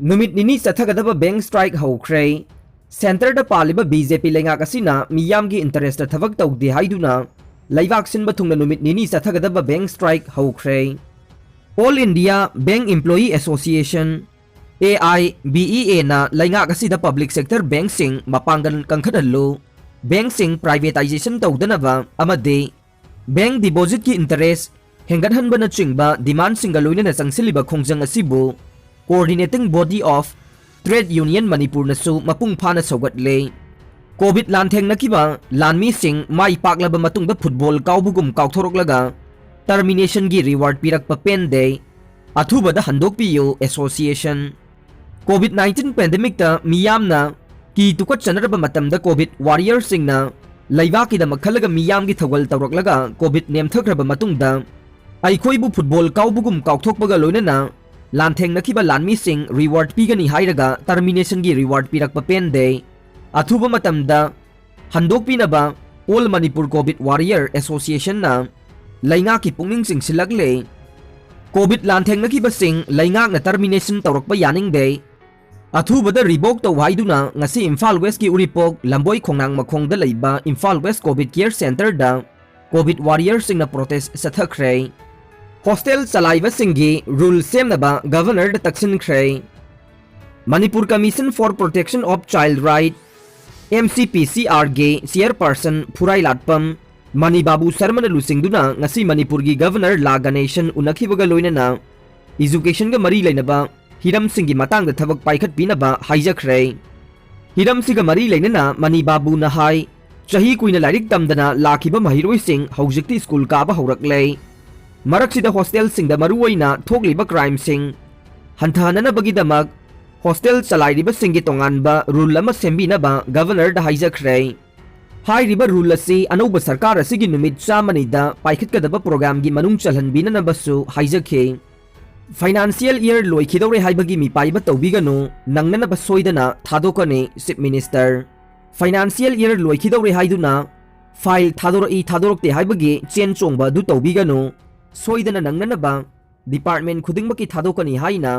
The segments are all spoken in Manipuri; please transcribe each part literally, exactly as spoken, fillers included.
ꯅꯨꯃꯤꯠ ꯅꯤꯅꯤ ꯆꯠꯊꯒꯗꯕ bank strike ꯍꯧꯈ꯭ꯔꯦ꯫ Centreꯗ ꯄꯥꯜꯂꯤꯕ BJP ꯂꯩꯉꯥꯛ ꯑꯁꯤꯅ ꯃꯤꯌꯥꯝꯒꯤ interestꯇ ꯊꯕꯛ ꯇꯧꯗꯦ ꯍꯥꯏꯗꯨꯅ ꯂꯩꯕꯥꯛ ꯁꯤꯟꯕ ꯊꯨꯡꯅ ꯅꯨꯃꯤꯠ ꯅꯤꯅꯤ ꯆꯠꯊꯒꯗꯕ bank strike ꯍꯧꯈ꯭ꯔꯦ꯫ All India Bank Employee Association, AIBEAꯅ ꯂꯩꯉꯥꯛ ꯑꯁꯤꯗ public sector bankꯁꯤꯡ ꯃꯄꯥꯡꯒꯜ ꯀꯟꯈꯠꯍꯜꯂꯨ, bankꯁꯤꯡ privatization ꯇꯧꯗꯅꯕ ꯑꯃꯗꯤ bank depositꯀꯤ interest ꯍꯦꯟꯒꯠꯍꯟꯕꯅꯆꯤꯡꯕ demandꯁꯤꯡꯒ ꯂꯣꯏꯅꯅ ꯆꯪꯁꯤꯜꯂꯤꯕ ꯈꯣꯡꯖꯪ ꯑꯁꯤꯕꯨ Coordinating Body of Trade Union ꯃꯅꯤꯄꯨꯔꯅꯁꯨ ꯃꯄꯨꯡ ꯐꯥꯅ ꯁꯧꯒꯠꯂꯦ꯫ Covid ꯂꯥꯟꯊꯦꯡꯅꯈꯤꯕ ꯂꯥꯟꯃꯤꯁꯤꯡ ꯃꯥꯏ ꯄꯥꯛꯂꯕ ꯃꯇꯨꯡꯗ football ꯀꯥꯎꯕꯒꯨꯝ ꯀꯥꯎꯊꯣꯔꯛꯂꯒ terminationꯒꯤ reward ꯄꯤꯔꯛꯄ ꯄꯦꯟꯗꯦ꯫ ꯑꯊꯨꯕꯗ ꯍꯟꯗꯣꯛꯄꯤꯌꯨ association꯫ Covid nineteen pandemicꯇ ꯃꯤꯌꯥꯝꯅ ꯀꯤ ꯇꯨꯀꯠꯆꯅꯔꯕ ꯃꯇꯝꯗ Covid warriorꯁꯤꯡꯅ ꯂꯩꯕꯥꯛꯀꯤꯗꯃꯛ ꯈꯜꯂꯒ ꯃꯤꯌꯥꯝꯒꯤ ꯊꯧꯒꯜ ꯇꯧꯔꯛꯂꯒ Covid ꯅꯦꯝꯊꯈ꯭ꯔꯕ ꯃꯇꯨꯡꯗ ꯑꯩꯈꯣꯏꯕꯨ football ꯀꯥꯎꯕꯒꯨꯝ ꯀꯥꯎꯊꯣꯛꯄꯒ ꯂꯣꯏꯅꯅ ꯂꯥꯟꯊꯦꯡꯅꯈꯤꯕ ꯂꯥꯟꯃꯤꯁꯤꯡ reward ꯄꯤꯒꯅꯤ ꯍꯥꯏꯔꯒ terminationꯒꯤ reward ꯄꯤꯔꯛꯄ ꯄꯦꯟꯗꯦ꯫ ꯑꯊꯨꯕ ꯃꯇꯝꯗ ꯍꯟꯗꯣꯛꯄꯤꯅꯕ All Manipur Covid Warrior Associationꯅ ꯂꯩꯉꯥꯛꯀꯤ ꯄꯨꯛꯅꯤꯡ ꯆꯤꯡꯁꯤꯜꯂꯛꯂꯦ꯫ Covid ꯂꯥꯟꯊꯦꯡꯅꯈꯤꯕꯁꯤꯡ ꯂꯩꯉꯥꯛꯅ termination ꯇꯧꯔꯛꯄ ꯌꯥꯅꯤꯡꯗꯦ꯫ ꯑꯊꯨꯕꯗ revoke ꯇꯧ ꯍꯥꯏꯗꯨꯅ ꯉꯁꯤ ꯏꯝꯐꯥꯜ Westꯀꯤ ꯎꯔꯤꯄꯣꯛ ꯂꯝꯕꯣꯏ ꯈꯣꯡꯅꯥꯡ ꯃꯈꯣꯡꯗ ꯂꯩꯕ Imphal West Covid Care Centreꯗ Covid warriorꯁꯤꯡꯅ protest ꯆꯠꯊꯈ꯭ꯔꯦ꯫ Hostel ꯆꯂꯥꯏꯕꯁꯤꯡꯒꯤ rule ꯁꯦꯝꯅꯕ Governorꯗ ꯇꯛꯁꯤꯟꯈ꯭ꯔꯦ꯫ Manipur Commission for Protection of Child Right, MCPCRꯒꯤ chairperson ꯐꯨꯔꯥꯏ ꯂꯥꯠꯄꯝ ꯃꯅꯤ ꯕꯥꯕꯨ ꯁꯔꯃꯅ ꯂꯨꯆꯤꯡꯗꯨꯅ ꯉꯁꯤ ꯃꯅꯤꯄꯨꯔꯒꯤ Governor ꯂꯥ ꯒꯅꯦꯁꯟ ꯎꯅꯈꯤꯕꯒ ꯂꯣꯏꯅꯅ educationꯒ ꯃꯔꯤ ꯂꯩꯅꯕ ꯍꯤꯔꯝꯁꯤꯡꯒꯤ ꯃꯇꯥꯡꯗ ꯊꯕꯛ ꯄꯥꯏꯈꯠꯄꯤꯅꯕ ꯍꯥꯏꯖꯈ꯭ꯔꯦ꯫ ꯍꯤꯔꯝꯁꯤꯒ ꯃꯔꯤ ꯂꯩꯅꯅ ꯃꯅꯤ ꯕꯥꯕꯨꯅ ꯍꯥꯏ, ꯆꯍꯤ ꯀꯨꯏꯅ ꯂꯥꯏꯔꯤꯛ ꯇꯝꯗꯅ ꯂꯥꯛꯈꯤꯕ ꯃꯍꯩꯔꯣꯏꯁꯤꯡ ꯍꯧꯖꯤꯛꯇꯤ ꯁ꯭ꯀꯨꯜ ꯀꯥꯕ ꯍꯧꯔꯛꯂꯦ꯫ ꯃꯔꯛꯁꯤꯗ hostelꯁꯤꯡꯗ ꯃꯔꯨꯑꯣꯏꯅ ꯊꯣꯛꯂꯤꯕ crimeꯁꯤꯡ ꯍꯟꯊꯍꯟꯅꯅꯕꯒꯤꯗꯃꯛ hostel ꯆꯂꯥꯏꯔꯤꯕꯁꯤꯡꯒꯤ ꯇꯣꯉꯥꯟꯕ rule ꯑꯃ ꯁꯦꯝꯕꯤꯅꯕ Governorꯗ ꯍꯥꯏꯖꯈ꯭ꯔꯦ꯫ ꯍꯥꯏꯔꯤꯕ rule ꯑꯁꯤ ꯑꯅꯧꯕ ꯁꯔꯀꯥꯔ ꯑꯁꯤꯒꯤ ꯅꯨꯃꯤꯠ ꯆꯥꯝꯃꯅꯤꯗ ꯄꯥꯏꯈꯠꯀꯗꯕ programꯒꯤ ꯃꯅꯨꯡ ꯆꯜꯍꯟꯕꯤꯅꯅꯕꯁꯨ ꯍꯥꯏꯖꯈꯤ꯫ Financial year ꯂꯣꯏꯈꯤꯗꯧꯔꯦ ꯍꯥꯏꯕꯒꯤ ꯃꯤꯄꯥꯏꯕ ꯇꯧꯕꯤꯒꯅꯨ, ꯅꯪꯅꯅꯕ ꯁꯣꯏꯗꯅ ꯊꯥꯗꯣꯛꯀꯅꯤ, Chief Minister꯫ Financial year ꯂꯣꯏꯈꯤꯗꯧꯔꯦ ꯍꯥꯏꯗꯨꯅ file ꯊꯥꯗꯣꯔꯛꯏ ꯊꯥꯗꯣꯔꯛꯇꯦ ꯍꯥꯏꯕꯒꯤ ꯆꯦꯟ ꯆꯣꯡꯕ ꯑꯗꯨ ꯇꯧꯕꯤꯒꯅꯨ, ꯁꯣꯏꯗꯅ ꯅꯪꯅꯅꯕ department ꯈꯨꯗꯤꯡꯃꯛꯀꯤ ꯊꯥꯗꯣꯛꯀꯅꯤ ꯍꯥꯏꯅ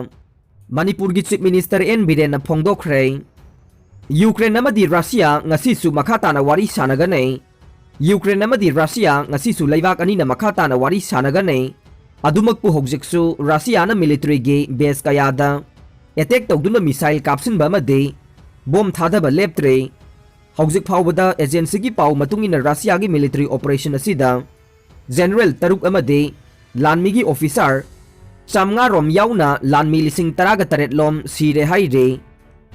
ꯃꯅꯤꯄꯨꯔꯒꯤ Chief Minister ꯑꯦꯟ ꯕꯤꯔꯦꯟꯅ ꯐꯣꯡꯗꯣꯛꯈ꯭ꯔꯦ꯫ ꯌꯨꯀ꯭ꯔꯦꯟ ꯑꯃꯗꯤ ꯔꯁꯤꯌꯥ ꯉꯁꯤꯁꯨ ꯃꯈꯥ ꯇꯥꯅ ꯋꯥꯔꯤ ꯁꯥꯟꯅꯒꯅꯤ꯫ ꯌꯨꯀ꯭ꯔꯦꯟ ꯑꯃꯗꯤ ꯔꯁꯤꯌꯥ ꯉꯁꯤꯁꯨ ꯂꯩꯕꯥꯛ ꯑꯅꯤꯅ ꯃꯈꯥ ꯇꯥꯅ ꯋꯥꯔꯤ ꯁꯥꯟꯅꯒꯅꯤ꯫ ꯑꯗꯨꯃꯛꯄꯨ ꯍꯧꯖꯤꯛꯁꯨ ꯔꯁꯤꯌꯥꯅ militaryꯒꯤ base ꯀꯌꯥꯗ attack ꯇꯧꯗꯨꯅ missile ꯀꯥꯞꯁꯤꯟꯕ ꯑꯃꯗꯤ bomb ꯊꯥꯗꯕ ꯂꯦꯞꯇ꯭ꯔꯦ꯫ ꯍꯧꯖꯤꯛ ꯐꯥꯎꯕꯗ agencyꯒꯤ ꯄꯥꯎ ꯃꯇꯨꯡ ꯏꯟꯅ ꯔꯁꯤꯌꯥꯒꯤ military operation ꯑꯁꯤꯗ general ꯇꯔꯨꯛ ꯑꯃꯗꯤ ꯂꯥꯟꯃꯤꯒꯤ officer ꯆꯥꯃꯉꯥ ꯔꯣꯝ ꯌꯥꯎꯅ ꯂꯥꯟꯃꯤ ꯂꯤꯁꯤꯡ ꯇꯔꯥꯒ ꯇꯔꯦꯠ ꯂꯣꯝ ꯁꯤꯔꯦ ꯍꯥꯏꯔꯦ꯫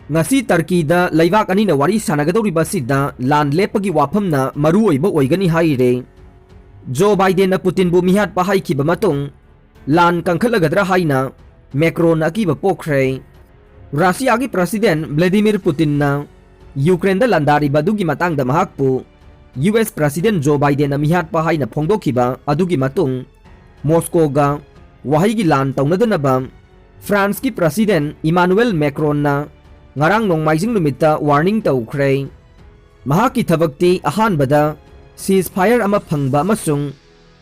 ꯉꯁꯤ ꯇꯔꯀꯤꯗ ꯂꯩꯕꯥꯛ ꯑꯅꯤꯅ ꯋꯥꯔꯤ ꯁꯥꯟꯅꯒꯗꯧꯔꯤꯕ ꯑꯁꯤꯗ ꯂꯥꯟ ꯂꯦꯞꯄꯒꯤ ꯋꯥꯐꯝꯅ ꯃꯔꯨ ꯑꯣꯏꯕ ꯑꯣꯏꯒꯅꯤ ꯍꯥꯏꯔꯦ꯫ ꯖꯣ ꯕꯥꯏꯗꯦꯟꯅ ꯄꯨꯇꯤꯟꯕꯨ ꯃꯤꯍꯥꯠꯄ ꯍꯥꯏꯈꯤꯕ ꯃꯇꯨꯡ ꯂꯥꯟ ꯀꯟꯈꯠꯂꯒꯗ꯭ꯔꯥ ꯍꯥꯏꯅ ꯃꯦꯀ꯭ꯔꯣꯟꯅ ꯑꯀꯤꯕ ꯄꯣꯛꯈ꯭ꯔꯦ꯫ ꯔꯁꯤꯌꯥꯒꯤ President Vladimir Putinꯅ ꯌꯨꯀ꯭ꯔꯦꯟꯗ ꯂꯥꯟꯗꯥꯔꯤꯕ ꯑꯗꯨꯒꯤ ꯃꯇꯥꯡꯗ ꯃꯍꯥꯛꯄꯨ ꯌꯨ ꯑꯦꯁ President ꯖꯣ ꯕꯥꯏꯗꯦꯟꯅ ꯃꯤꯍꯥꯠꯄ ꯍꯥꯏꯅ ꯐꯣꯡꯗꯣꯛꯈꯤꯕ ꯑꯗꯨꯒꯤ ꯃꯇꯨꯡ ꯃꯣꯁꯀꯣꯒ ꯋꯥꯍꯩꯒꯤ ꯂꯥꯟ ꯇꯧꯅꯗꯅꯕ ꯐ꯭ꯔꯥꯟꯁꯀꯤ President ꯏꯃꯥꯅꯨꯑꯦꯜ ꯃꯦꯀ꯭ꯔꯣꯟꯅ ꯉꯔꯥꯡ ꯅꯣꯡꯃꯥꯏꯖꯤꯡ ꯅꯨꯃꯤꯠꯇ warning ꯇꯧꯈ꯭ꯔꯦ꯫ ꯃꯍꯥꯛꯀꯤ ꯊꯕꯛꯇꯤ ꯑꯍꯥꯟꯕꯗ ceasefire ꯑꯃ ꯐꯪꯕ ꯑꯃꯁꯨꯡ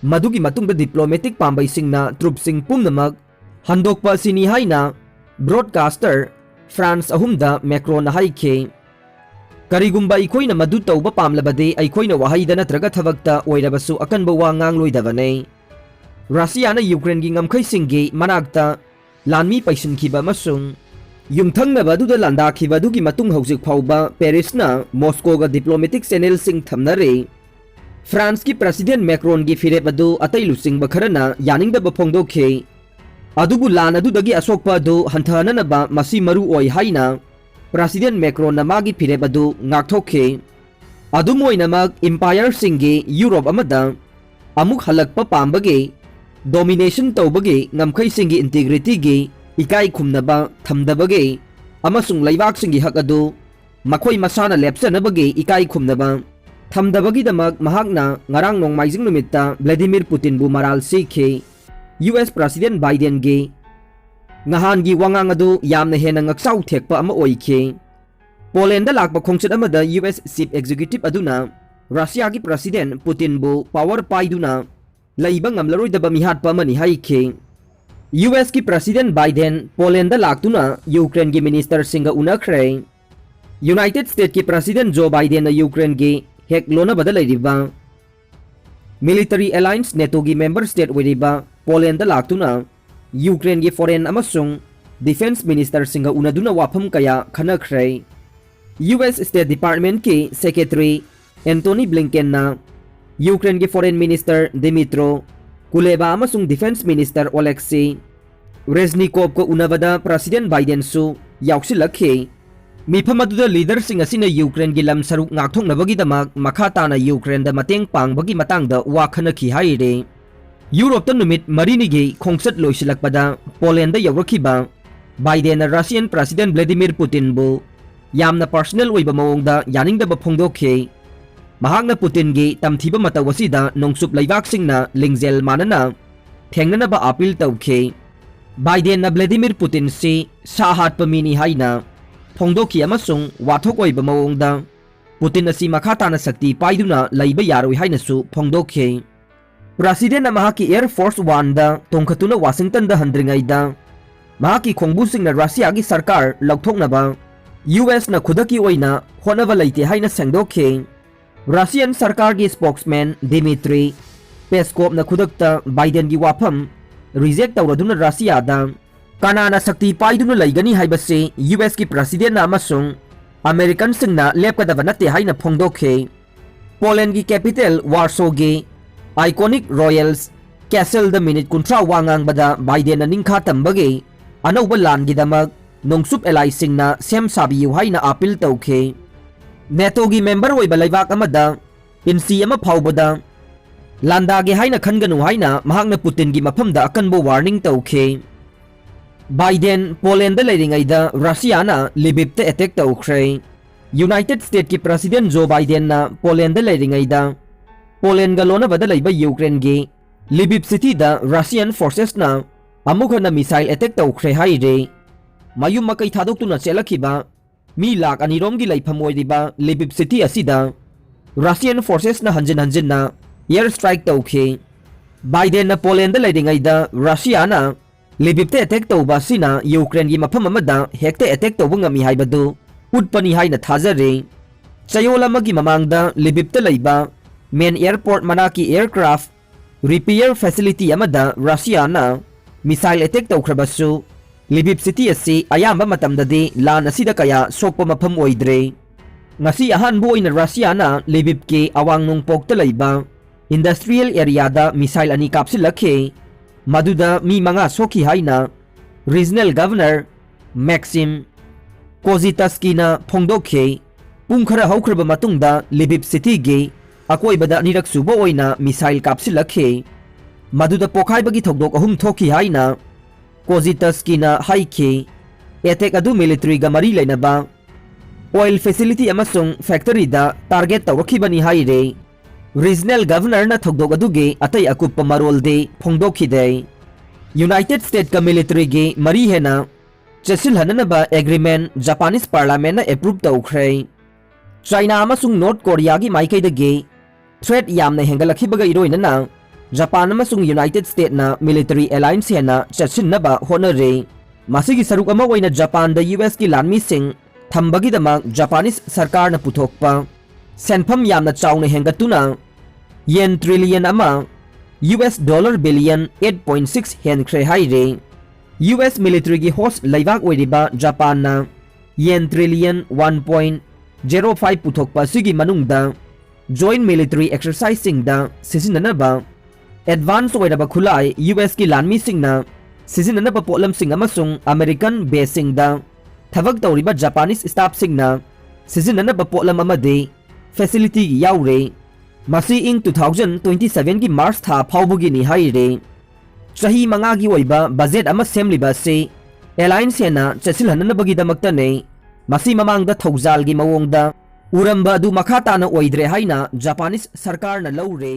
ꯃꯗꯨꯒꯤ ꯃꯇꯨꯡꯗ diplomatic ꯄꯥꯝꯕꯩꯁꯤꯡꯅ troops ꯁꯤꯡ ꯄꯨꯝꯅꯃꯛ ꯍꯟꯗꯣꯛꯄ ꯑꯁꯤꯅꯤ ꯍꯥꯏꯅ broadcaster France ꯑꯍꯨꯝꯗ ꯃꯦꯀ꯭ꯔꯣꯟꯅ ꯍꯥꯏꯈꯤ꯫ "ꯀꯔꯤꯒꯨꯝꯕ ꯑꯩꯈꯣꯏꯅ ꯃꯗꯨ ꯇꯧꯕ ꯄꯥꯝꯂꯕꯗꯤ ꯑꯩꯈꯣꯏꯅ ꯋꯥꯍꯩꯗ ꯅꯠꯇ꯭ꯔꯒ ꯊꯕꯛꯇ ꯑꯣꯏꯔꯕꯁꯨ ꯑꯀꯟꯕ ꯋꯥ ꯉꯥꯡꯂꯣꯏꯗꯕꯅꯤ꯫" ꯔꯁꯤꯌꯥꯅ ꯌꯨꯀ꯭ꯔꯦꯟꯒꯤ ꯉꯝꯈꯩꯁꯤꯡꯒꯤ ꯃꯅꯥꯛꯇ ꯂꯥꯟꯃꯤ ꯄꯩꯁꯤꯟꯈꯤꯕ ꯑꯃꯁꯨꯡ ꯌꯨꯝꯊꯪꯅꯕ ꯑꯗꯨꯗ ꯂꯥꯟꯗꯥꯈꯤꯕ ꯑꯗꯨꯒꯤ ꯃꯇꯨꯡ ꯍꯧꯖꯤꯛ ꯐꯥꯎꯕ ꯄꯦꯔꯤꯁꯅ ꯃꯣꯁꯀꯣꯒ diplomatic channel ꯁꯤꯡ ꯊꯝꯅꯔꯤ꯫ ꯐ꯭ꯔꯥꯟꯁꯀꯤ President ꯃꯦꯀ꯭ꯔꯣꯟꯒꯤ ꯐꯤꯔꯦꯞ ꯑꯗꯨ ꯑꯇꯩ ꯂꯨꯆꯤꯡꯕ ꯈꯔꯅ ꯌꯥꯅꯤꯡꯗꯕ ꯐꯣꯡꯗꯣꯛꯈꯤ꯫ ꯑꯗꯨꯕꯨ ꯂꯥꯟ ꯑꯗꯨꯗꯒꯤ ꯑꯁꯣꯛꯄ ꯑꯗꯨ ꯍꯟꯊꯍꯟꯅꯅꯕ ꯃꯁꯤ ꯃꯔꯨ ꯑꯣꯏ ꯍꯥꯏꯅ President ꯃꯦꯀ꯭ꯔꯣꯟꯅ ꯃꯥꯒꯤ ꯐꯤꯔꯦꯞ ꯑꯗꯨ ꯉꯥꯛꯊꯣꯛꯈꯤ꯫ ꯑꯗꯨꯝ ꯑꯣꯏꯅꯃꯛ, empire ꯁꯤꯡꯒꯤ ꯌꯨꯔꯣꯞ ꯑꯃꯗ ꯑꯃꯨꯛ ꯍꯜꯂꯛꯄ ꯄꯥꯝꯕꯒꯤ, domination ꯇꯧꯕꯒꯤ ꯉꯝꯈꯩꯁꯤꯡꯒꯤ integrity ꯒꯤ ꯏꯀꯥꯏ ꯈꯨꯝꯅꯕ ꯊꯝꯗꯕꯒꯤ ꯑꯃꯁꯨꯡ ꯂꯩꯕꯥꯛꯁꯤꯡꯒꯤ ꯍꯛ ꯑꯗꯨ ꯃꯈꯣꯏ ꯃꯁꯥꯅ ꯂꯦꯞꯆꯅꯕꯒꯤ ꯏꯀꯥꯏ ꯈꯨꯝꯅꯕ ꯊꯝꯗꯕꯒꯤꯗꯃꯛ ꯃꯍꯥꯛꯅ ꯉꯔꯥꯡ ꯅꯣꯡꯃꯥꯏꯖꯤꯡ ꯅꯨꯃꯤꯠꯇ ꯚ꯭ꯂꯦꯗꯤꯃꯤꯔ ꯄꯨꯇꯤꯟꯕꯨ ꯃꯔꯥꯜ ꯁꯤꯈꯤ꯫ ꯌꯨ ꯑꯦꯁ President ꯕꯥꯏꯗꯦꯟꯒꯤ ꯉꯍꯥꯟꯒꯤ ꯋꯥꯉꯥꯡ ꯑꯗꯨ ꯌꯥꯝꯅ ꯍꯦꯟꯅ ꯉꯛꯆꯥꯎ ꯊꯦꯛꯄ ꯑꯃ ꯑꯣꯏꯈꯤ꯫ ꯄꯣꯂꯦꯟꯗ ꯂꯥꯛꯄ ꯈꯣꯡꯆꯠ ꯑꯃꯗ ꯌꯨ ꯑꯦꯁ Chief Executive ꯑꯗꯨꯅ ꯔꯁꯤꯌꯥꯒꯤ President ꯄꯨꯇꯤꯟꯕꯨ power ꯄꯥꯏꯗꯨꯅ ꯂꯩꯕ ꯉꯝꯂꯔꯣꯏꯗꯕ ꯃꯤꯍꯥꯠꯄ ꯑꯃꯅꯤ ꯍꯥꯏꯈꯤ꯫ ꯌꯨ ꯑꯦꯁꯀꯤ President Biden ꯄꯣꯂꯦꯟꯗ ꯂꯥꯛꯇꯨꯅ ꯌꯨꯀ꯭ꯔꯦꯟꯒꯤ Ministerꯁꯤꯡꯒ ꯎꯅꯈ꯭ꯔꯦ꯫ United Statesꯀꯤ President Joe Bidenꯅ ꯌꯨꯀ꯭ꯔꯦꯟꯒꯤ ꯍꯦꯛ ꯂꯣꯟꯅꯕꯗ ꯂꯩꯔꯤꯕ military alliance NATOꯒꯤ member state ꯑꯣꯏꯔꯤꯕ ꯄꯣꯂꯦꯟꯗ ꯂꯥꯛꯇꯨꯅ ꯌꯨꯀ꯭ꯔꯦꯟꯒꯤ Foreign ꯑꯃꯁꯨꯡ Defence Ministerꯁꯤꯡꯒ ꯎꯅꯗꯨꯅ ꯋꯥꯐꯝ ꯀꯌꯥ ꯈꯟꯅꯈ꯭ꯔꯦ꯫ ꯌꯨ ꯑꯦꯁ State Departmentꯀꯤ Secretary Antony Blinkenꯅ ꯌꯨꯀ꯭ꯔꯦꯟꯒꯤ Foreign Minister Dmytro Kuleba ꯑꯃꯁꯨꯡ Defence Minister Oleksiy Reznikovꯀ ꯎꯅꯕꯗ President Bidenꯁꯨ ꯌꯥꯎꯁꯤꯜꯂꯛꯈꯤ꯫ ꯃꯤꯐꯝ ꯑꯗꯨꯗ leaderꯁꯤꯡ ꯑꯁꯤꯅ ꯌꯨꯀ꯭ꯔꯦꯟꯒꯤ ꯂꯝ ꯁꯔꯨꯛ ꯉꯥꯛꯊꯣꯛꯅꯕꯒꯤꯗꯃꯛ ꯃꯈꯥ ꯇꯥꯅ ꯌꯨꯀ꯭ꯔꯦꯟꯗ ꯃꯇꯦꯡ ꯄꯥꯡꯕꯒꯤ ꯃꯇꯥꯡꯗ ꯋꯥ ꯈꯟꯅꯈꯤ ꯍꯥꯏꯔꯤ꯫ ꯌꯨꯔꯣꯞꯇ ꯅꯨꯃꯤꯠ ꯃꯔꯤꯅꯤꯒꯤ ꯈꯣꯡꯆꯠ ꯂꯣꯏꯁꯤꯜꯂꯛꯄꯗ ꯄꯣꯂꯦꯟꯗ ꯌꯧꯔꯛꯈꯤꯕ ꯕꯥꯏꯗꯦꯟꯅ Russian President Vladimir Putinꯕꯨ ꯌꯥꯝꯅ personal ꯑꯣꯏꯕ ꯃꯑꯣꯡꯗ ꯌꯥꯅꯤꯡꯗꯕ ꯐꯣꯡꯗꯣꯛꯈꯤ꯫ ꯃꯍꯥꯛꯅ ꯄꯨꯇꯤꯟꯒꯤ ꯇꯝꯊꯤꯕ ꯃꯇꯧ ꯑꯁꯤꯗ ꯅꯣꯡꯆꯨꯞ ꯂꯩꯕꯥꯛꯁꯤꯡꯅ ꯂꯤꯡꯖꯦꯜ ꯃꯥꯟꯅꯅ ꯊꯦꯡꯅꯅꯕ appeal ꯇꯧꯈꯤ꯫ ꯕꯥꯏꯗꯦꯟꯅ ꯚ꯭ꯂꯦꯗꯤꯃꯤꯔ ꯄꯨꯇꯤꯟꯁꯤ ꯁꯥ ꯍꯥꯠꯄ ꯃꯤꯅꯤ ꯍꯥꯏꯅ ꯐꯣꯡꯗꯣꯛꯈꯤ ꯑꯃꯁꯨꯡ ꯋꯥꯊꯣꯛ ꯑꯣꯏꯕ ꯃꯑꯣꯡꯗ ꯄꯨꯇꯤꯟ ꯑꯁꯤ ꯃꯈꯥ ꯇꯥꯅ ꯁꯛꯇꯤ ꯄꯥꯏꯗꯨꯅ ꯂꯩꯕ ꯌꯥꯔꯣꯏ ꯍꯥꯏꯅꯁꯨ ꯐꯣꯡꯗꯣꯛꯈꯤ꯫ Presidentꯅ ꯃꯍꯥꯛꯀꯤ Air Force Oneꯗ ꯇꯣꯡꯈꯠꯇꯨꯅ Washingtonꯗ ꯍꯟꯗ꯭ꯔꯤꯉꯩꯗ ꯃꯍꯥꯛꯀꯤ ꯈꯣꯡꯕꯨꯁꯤꯡꯅ Russiaꯒꯤ ꯁꯔꯀꯥꯔ ꯂꯧꯊꯣꯛꯅꯕ ꯌꯨ ꯑꯦꯁꯅ ꯈꯨꯗꯛꯀꯤ ꯑꯣꯏꯅ ꯍꯣꯠꯅꯕ ꯂꯩꯇꯦ ꯍꯥꯏꯅ ꯁꯦꯡꯗꯣꯛꯈꯤ꯫ Russian ꯁꯔꯀꯥꯔꯒꯤ spokesman Dmitry Peskovꯅ ꯈꯨꯗꯛꯇ ꯕꯥꯏꯗꯦꯟꯒꯤ ꯋꯥꯐꯝ reject ꯇꯧꯔꯗꯨꯅ Russiaꯗ ꯀꯅꯥꯅ ꯁꯛꯇꯤ ꯄꯥꯏꯗꯨꯅ ꯂꯩꯒꯅꯤ ꯍꯥꯏꯕꯁꯤ ꯌꯨ ꯑꯦꯁꯀꯤ Presidentꯅ ꯑꯃꯁꯨꯡ Americanꯁꯤꯡꯅ ꯂꯦꯞꯀꯗꯕ ꯅꯠꯇꯦ ꯍꯥꯏꯅ ꯐꯣꯡꯗꯣꯛꯈꯤ꯫ ꯄꯣꯂꯦꯟꯒꯤ capital Warsawꯒꯤ iconic Royals Castleꯗ minute ꯀꯨꯟꯊ꯭ꯔꯥ ꯋꯥ ꯉꯥꯡꯕꯗ ꯕꯥꯏꯗꯦꯟꯅ ꯅꯤꯡꯈꯥ ꯇꯝꯕꯒꯤ ꯑꯅꯧꯕ ꯂꯥꯟꯒꯤꯗꯃꯛ ꯅꯣꯡꯆꯨꯞ allyꯁꯤꯡꯅ ꯁꯦꯝ ꯁꯥꯕꯤꯌꯨ ꯍꯥꯏꯅ appeal ꯇꯧꯈꯤ꯫ NATOꯒꯤ member ꯑꯣꯏꯕ ꯂꯩꯕꯥꯛ ꯑꯃꯗ ꯏꯟꯆꯤ ꯑꯃ ꯐꯥꯎꯕꯗ ꯂꯥꯟꯗꯥꯒꯦ ꯍꯥꯏꯅ ꯈꯟꯒꯅꯨ ꯍꯥꯏꯅ ꯃꯍꯥꯛꯅ ꯄꯨꯇꯤꯟꯒꯤ ꯃꯐꯝꯗ ꯑꯀꯟꯕ warning ꯇꯧꯈꯤ꯫ ꯕꯥꯏꯗꯦꯟ ꯄꯣꯂꯦꯟꯗ ꯂꯩꯔꯤꯉꯩꯗ Russiaꯅ Lvivꯇ attack ꯇꯧꯈ꯭ꯔꯦ꯫ United Statesꯀꯤ President Joe Bidenꯅ ꯄꯣꯂꯦꯟꯗ ꯂꯩꯔꯤꯉꯩꯗ ꯄꯣꯂꯦꯟꯒ ꯂꯣꯟꯅꯕꯗ ꯂꯩꯕ ꯌꯨꯀ꯭ꯔꯦꯟꯒꯤ Lviv cityꯗ Russian forcesꯅ ꯑꯃꯨꯛ ꯍꯟꯅ missile attack ꯇꯧꯈ꯭ꯔꯦ ꯍꯥꯏꯔꯤ꯫ ꯃꯌꯨꯝ ꯃꯀꯩ ꯊꯥꯗꯣꯛꯇꯨꯅ ꯆꯦꯜꯂꯛꯈꯤꯕ ꯃꯤ ꯂꯥꯈ ꯑꯅꯤꯔꯣꯝꯒꯤ ꯂꯩꯐꯝ ꯑꯣꯏꯔꯤꯕ Lviv city ꯑꯁꯤꯗ Russian forcesꯅ ꯍꯟꯖꯤꯟ ꯍꯟꯖꯤꯟꯅ air strike ꯇꯧꯈꯤ꯫ ꯕꯥꯏꯗꯦꯟꯅ ꯄꯣꯂꯦꯟꯗ ꯂꯩꯔꯤꯉꯩꯗ Russiaꯅ ꯂꯤꯕꯤꯞꯇ ꯑꯦꯇꯦꯛ ꯇꯧꯕ ꯑꯁꯤꯅ ꯌꯨꯀ꯭ꯔꯦꯟꯒꯤ ꯃꯐꯝ ꯑꯃꯗ ꯍꯦꯛꯇ ꯑꯦꯇꯦꯛ ꯇꯧꯕ ꯉꯝꯃꯤ ꯍꯥꯏꯕꯗꯨ ꯎꯠꯄꯅꯤ ꯍꯥꯏꯅ ꯊꯥꯖꯔꯤ꯫ ꯆꯌꯣꯜ ꯑꯃꯒꯤ ꯃꯃꯥꯡꯗ ꯂꯤꯕꯤꯞꯇ ꯂꯩꯕ ꯃꯦꯟ ꯑꯦꯌꯔꯄꯣꯔꯠ ꯃꯅꯥꯛꯀꯤ ꯑꯦꯌꯔꯀ꯭ꯔꯥꯐ ꯔꯤꯄꯤꯌꯔ ꯐꯦꯁꯤꯂꯤꯇꯤ ꯑꯃꯗ ꯔꯁꯤꯌꯥꯅ ꯃꯤꯁꯥꯏꯜ ꯑꯦꯇꯦꯛ ꯇꯧꯈ꯭ꯔꯕꯁꯨ, ꯂꯤꯕꯤꯞ ꯁꯤꯇꯤ ꯑꯁꯤ ꯑꯌꯥꯝꯕ ꯃꯇꯝꯗꯗꯤ ꯂꯥꯟ ꯑꯁꯤꯗ ꯀꯌꯥ ꯁꯣꯛꯄ ꯃꯐꯝ ꯑꯣꯏꯗ꯭ꯔꯦ꯫ ꯉꯁꯤ ꯑꯍꯥꯟꯕ ꯑꯣꯏꯅ ꯔꯁꯤꯌꯥꯅ ꯂꯤꯕꯤꯞꯀꯤ ꯑꯋꯥꯡ ꯅꯣꯡꯄꯣꯛꯇ ꯂꯩꯕ ꯏꯟꯗꯁꯇ꯭ꯔꯤꯌꯦꯜ ꯑꯦꯔꯤꯌꯥꯗ ꯃꯤꯁꯥꯏꯜ ꯑꯅꯤ ꯀꯥꯞꯁꯤꯜꯂꯛꯈꯤ꯫ ꯃꯗꯨꯗ ꯃꯤ ꯃꯉꯥ ꯁꯣꯛꯈꯤ ꯍꯥꯏꯅ ꯔꯤꯖꯅꯦꯜ ꯒꯚꯔꯅꯔ ꯃꯦꯛꯁꯤꯝ ꯀꯣꯖꯤꯇꯁꯀꯤꯅ ꯐꯣꯡꯗꯣꯛꯈꯤ꯫ ꯄꯨꯡ ꯈꯔ ꯍꯧꯈ꯭ꯔꯕ ꯃꯇꯨꯡꯗ ꯂꯤꯕꯤꯞ ꯁꯤꯇꯤꯒꯤ ꯑꯀꯣꯏꯕꯗ ꯑꯅꯤꯔꯛ ꯁꯨꯕ ꯑꯣꯏꯅ ꯃꯤꯁꯥꯏꯜ ꯀꯥꯞꯁꯤꯜꯂꯛꯈꯤ꯫ ꯃꯗꯨꯗ ꯄꯣꯈꯥꯏꯕꯒꯤ ꯊꯧꯗꯣꯛ ꯑꯍꯨꯝ ꯊꯣꯛꯈꯤ ꯍꯥꯏꯅ ꯀꯣꯖꯤꯇꯁꯀꯤꯅ ꯍꯥꯏꯈꯤ꯫ ꯑꯦꯇꯦꯛ ꯑꯗꯨ ꯃꯤꯂꯤꯇꯔꯤꯒ ꯃꯔꯤ ꯂꯩꯅꯕ ꯑꯣꯏꯜ ꯐꯦꯁꯤꯂꯤꯇꯤ ꯑꯃꯁꯨꯡ ꯐꯦꯛꯇꯔꯤꯗ ꯇꯥꯔꯒꯦꯠ ꯇꯧꯔꯛꯈꯤꯕꯅꯤ ꯍꯥꯏꯔꯦ꯫ ꯔꯤꯖꯅꯦꯜ ꯒꯚꯔꯅꯔꯅ ꯊꯧꯗꯣꯛ ꯑꯗꯨꯒꯤ ꯑꯇꯩ ꯑꯀꯨꯞꯄ ꯃꯔꯣꯜꯗꯤ ꯐꯣꯡꯗꯣꯛꯈꯤꯗꯦ꯫ ꯌꯨꯅꯥꯏꯇꯦꯗ ꯁ꯭ꯇꯦꯠꯀ ꯃꯤꯂꯤꯇꯔꯤꯒꯤ ꯃꯔꯤ ꯍꯦꯟꯅ ꯆꯦꯠꯁꯤꯜꯍꯟꯅꯅꯕ ꯑꯦꯒ꯭ꯔꯤꯃꯦꯟ ꯖꯄꯥꯅꯤꯁ ꯄꯥꯔꯂꯥꯃꯦꯟꯅ ꯑꯦꯄ꯭ꯔꯨꯚ ꯇꯧꯈ꯭ꯔꯦ꯫ ꯆꯥꯏꯅꯥ ꯑꯃꯁꯨꯡ ꯅꯣꯔꯠ ꯀꯣꯔꯤꯌꯥꯒꯤ ꯃꯥꯏꯀꯩꯗꯒꯤ ꯊ꯭ꯔꯦꯠ ꯌꯥꯝꯅ ꯍꯦꯟꯒꯠꯂꯛꯈꯤꯕꯒ ꯏꯔꯣꯏꯅꯅ ꯖꯄꯥꯟ ꯑꯃꯁꯨꯡ ꯌꯨꯅꯥꯏꯇꯦꯗ ꯁ꯭ꯇꯦꯠꯅ ꯃꯤꯂꯤꯇꯔꯤ ꯑꯦꯂꯥꯏꯟꯁ ꯍꯦꯟꯅ ꯆꯦꯠꯁꯤꯟꯅꯕ ꯍꯣꯠꯅꯔꯤ꯫ ꯃꯁꯤꯒꯤ ꯁꯔꯨꯛ ꯑꯃ ꯑꯣꯏꯅ ꯖꯄꯥꯟꯗ ꯌꯨ ꯑꯦꯁꯀꯤ ꯂꯥꯟꯃꯤꯁꯤꯡ ꯊꯝꯕꯒꯤꯗꯃꯛ ꯖꯄꯥꯅꯤꯁ ꯁꯔꯀꯥꯔꯅ ꯄꯨꯊꯣꯛꯄ ꯁꯦꯟꯐꯝ ꯌꯥꯝꯅ ꯆꯥꯎꯅ ꯍꯦꯟꯒꯠꯇꯨꯅ ꯌꯦꯟ ꯇ꯭ꯔꯤꯂꯤꯌꯟ ꯑꯃ, U S dollar billion eight point six ꯍꯦꯟꯈ꯭ꯔꯦ ꯍꯥꯏꯔꯦ꯫ ꯌꯨ ꯑꯦꯁ ꯃꯤꯂꯤꯇꯔꯤꯒꯤ ꯍꯣꯁ ꯂꯩꯕꯥꯛ ꯑꯣꯏꯔꯤꯕ ꯖꯄꯥꯟꯅ ꯌꯦꯟ trillion one point zero five ꯄꯨꯊꯣꯛꯄ ꯑꯁꯤꯒꯤ ꯃꯅꯨꯡꯗ ꯖꯣꯏꯟꯠ ꯃꯤꯂꯤꯇꯔꯤ ꯑꯦꯛꯁꯔꯁꯥꯏꯖꯁꯤꯡꯗ ꯁꯤꯖꯤꯟꯅꯅꯕ ꯑꯦꯗꯚꯥꯟꯁ ꯑꯣꯏꯔꯕ ꯈꯨꯠꯂꯥꯏ, ꯌꯨ ꯑꯦꯁꯀꯤ ꯂꯥꯟꯃꯤꯁꯤꯡꯅ ꯁꯤꯖꯤꯟꯅꯅꯕ ꯄꯣꯠꯂꯝꯁꯤꯡ ꯑꯃꯁꯨꯡ ꯑꯃꯦꯔꯤꯀꯟ ꯕꯦꯁꯁꯤꯡꯗ ꯊꯕꯛ ꯇꯧꯔꯤꯕ ꯖꯄꯥꯅꯤꯁ ꯁ꯭ꯇꯥꯐꯁꯤꯡꯅ ꯁꯤꯖꯤꯟꯅꯅꯕ ꯄꯣꯠꯂꯝ ꯑꯃꯗꯤ ꯐꯦꯁꯤꯂꯤꯇꯤꯒꯤ ꯌꯥꯎꯔꯦ꯫ ꯃꯁꯤ ꯏꯪ ꯇꯨ ꯊꯥꯎꯖꯟ ꯇ꯭ꯋꯦꯟꯇꯤ ꯁꯚꯦꯟꯒꯤ ꯃꯥꯔꯆ ꯊꯥ ꯐꯥꯎꯕꯒꯤꯅꯤ ꯍꯥꯏꯔꯦ꯫ ꯆꯍꯤ ꯃꯉꯥꯒꯤ ꯑꯣꯏꯕ ꯕꯖꯦꯠ ꯑꯃ ꯁꯦꯝꯂꯤꯕ ꯑꯁꯤ ꯑꯦꯂꯥꯏꯟꯁ ꯍꯦꯟꯅ ꯆꯦꯠꯁꯤꯜꯍꯟꯅꯅꯕꯒꯤꯗꯃꯛꯇꯅꯤ꯫ ꯃꯁꯤ ꯃꯃꯥꯡꯗ ꯊꯧꯖꯥꯜꯒꯤ ꯃꯑꯣꯡꯗ ꯎꯔꯝꯕ ꯑꯗꯨ ꯃꯈꯥ ꯇꯥꯅ ꯑꯣꯏꯗ꯭ꯔꯦ ꯍꯥꯏꯅ ꯖꯄꯥꯅꯤꯁ ꯁꯔꯀꯥꯔꯅ ꯂꯧꯔꯦ꯫